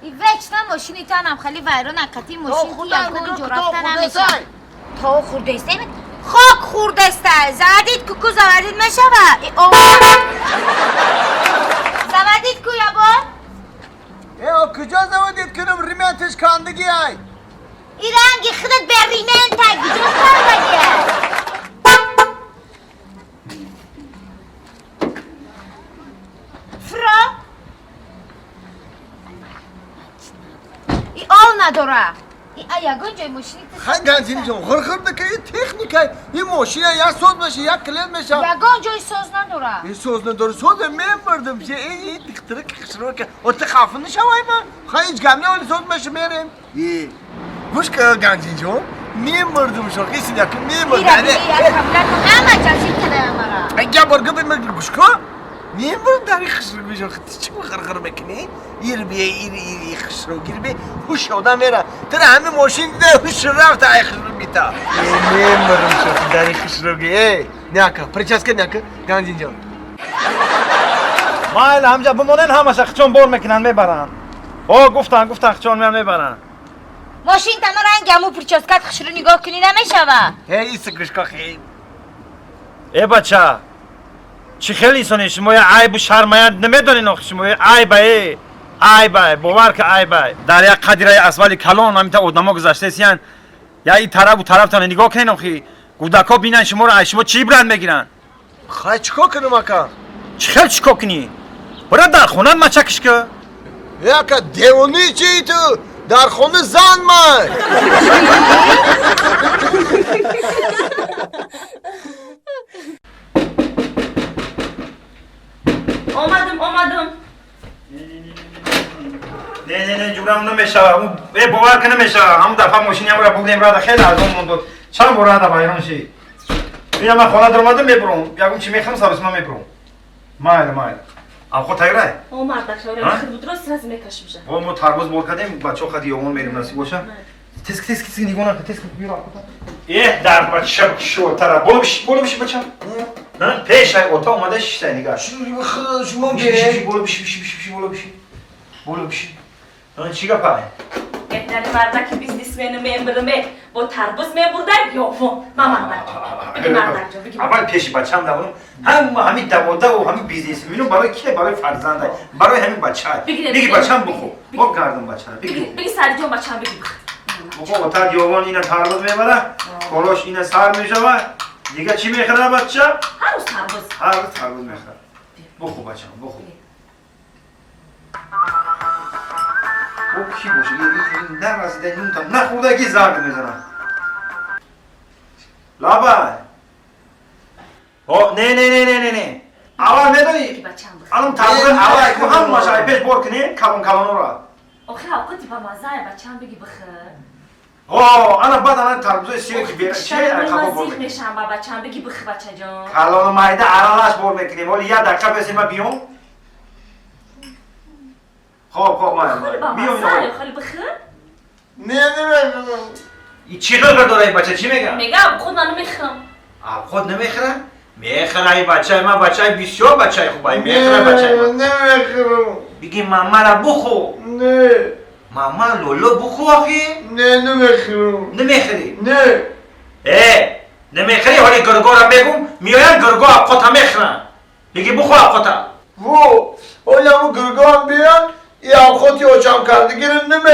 И вечно мошини танам хали вайрон акати мошин ки ягон ҷо рафта намеша. То хурдеста хок хурдеста. Задид куку завадид мешава. И о. Завадид ку ябо? Э, куҷо заводид кунам ремонташ кандагӣ ай. И ранги худат бе ремонта куҷо кардагӣ? Фро? И ол надора. И ягон ҷои мошини ту. Хай Ганҷин ҷон, хурхур бика и техника, и мошина як соз меша, як клиент меша. Ягон ҷои соз надора. И соз надора, соз мебурдам. Че и дихтира хишро ка. О ты хафа нашавай ма. Хай ҳеҷ гап не, оли соз меша мерем. И гӯш ка Ганҷин ҷон, мемурдум шо, хиси як мемурдам. Ира били як каблат ҳама ҷазид када мара. Ай я бор гап мегир гӯш ка. Мемурдам дар хишро бишо, ти чӣ хирхир мекунӣ? Ир бие, ир ир хишро гир бе, ҳуш одам мера. Тара ҳами мошин дида ҳуш рафт ай хишро бита. Мемурдум шо дар хишро ги. Эй, няка, прическа няка, Ганҷин ҷон. Майли ҳамҷа бимонен ҳамаша хичон бор мекунанд мебаранд. О гуфтан гуфтан хичон меян мебаранд. Мошин тама ранги ҳаму прическат хишро нигоҳ кунӣ намешава. Эй, иса гӯш ка хей. Э бача, чӣ хел инсоне шумо я айбу шармая намедонен охи шумо айба э айба бовар ка айба. Дар як қадираи асфали калон ҳамита одамо гузаштаесиян. Я и тарафу тарафтона нигоҳ кунен охи. Кӯдакҳо бинан шуморо аз шумо чӣ ибрат мегиранд? Хай чикор кунам ака? Чӣ хел чикор кунӣ? Бира дар хона мачакиш ка. Э ака, девони чи ту? Дар хона зан май. Омадам, омадам. Не не не ҷурам намешава. Э бовар ка намешава. Ҳамун дафъа мошини ҳамра бурдем рада хеле арзон монд. Чанд бор рада вайрон шид. Ина ман хона даромадам мебурам. Ягон чи мехӯрам сабисма мебурам. Майли майли. Авхо тайёрай? О мардак шавра хир будро сразу мекашим ша. Во мо тарбуз бор кардем, бачаҳо хади ёвон мерим насиб боша. Тез тез тез нигоҳ накун, тез биёр авхота. Э дар бача шотара. Боло биши, боло биши бача. Пеш ай ота омада шиштай нигоҳ. Шумо Биши, боло биши, биши, биши, боло биши. Боло биши. Чӣ гапай? Беҳтари мардаки бизнесмену мембириме бо тарбуз мебурдай ёвон. Ма мардак. Биги мардак ҷон, биги. Аввал пеши бачаам давонам. Ҳама ҳами даводаву ҳами бизнесмену барои кие? Барои фарзандай, барои ҳами бачаай. Биги бачаам бухӯ. Бо гардам бачара. Биги. Биги сариҷон бачаам биги. Бухӯ ота ёвон ина тарбуз мебара, корош ина сар мешава. Дига чӣ мехӯрад бача? Ҳар рӯз тарбуз. Ҳар рӯз тарбуз мехӯрад. Бухӯ бачаам, бухӯ. О ки боша? Нарасида нунта нахӯрдаги занг мезанад. Лабай. О, не не не не не не. Аввал медонӣ? Алам тарбуз аввал ку ҳамаша ай пеш бор кунем, калон калонора. Охи авқати ба маззае бачаам биги бихӯр. О, ана баъд ана тарбузои сиё ки бера чи ай қабо бор мекунем. Мешам ба бачаам биги бихӯр бачаҷон. Калону майда аралаш бор мекунем. Ҳоли як дақиқа бесем ма биём. Хоб, хоб, май. Биём ино. Хали бихӯр. Не, не, не. И чӣ хел дора ин бача, чӣ мегӯяд? Мегӯяд худ ман намехӯрам. Худ намехӯра? Мехӯра ин бачаи ман, бачаи бисёр бачаи хубай. Мехӯра бачаи ман. Намехӯрам. Биги мамара бухӯ. Не. Мама лоло бухӯ охи? Не, намехӯрам. Намехӯрӣ? Не. Э, намехӯрӣ, ҳоли гургора мегум, меоянд гурго абқота мехӯранд. Биги бухӯ абқота. Во, ҳоли ҳамун гургоам биёянд, и авхоти очам кардагиро намехӯрам.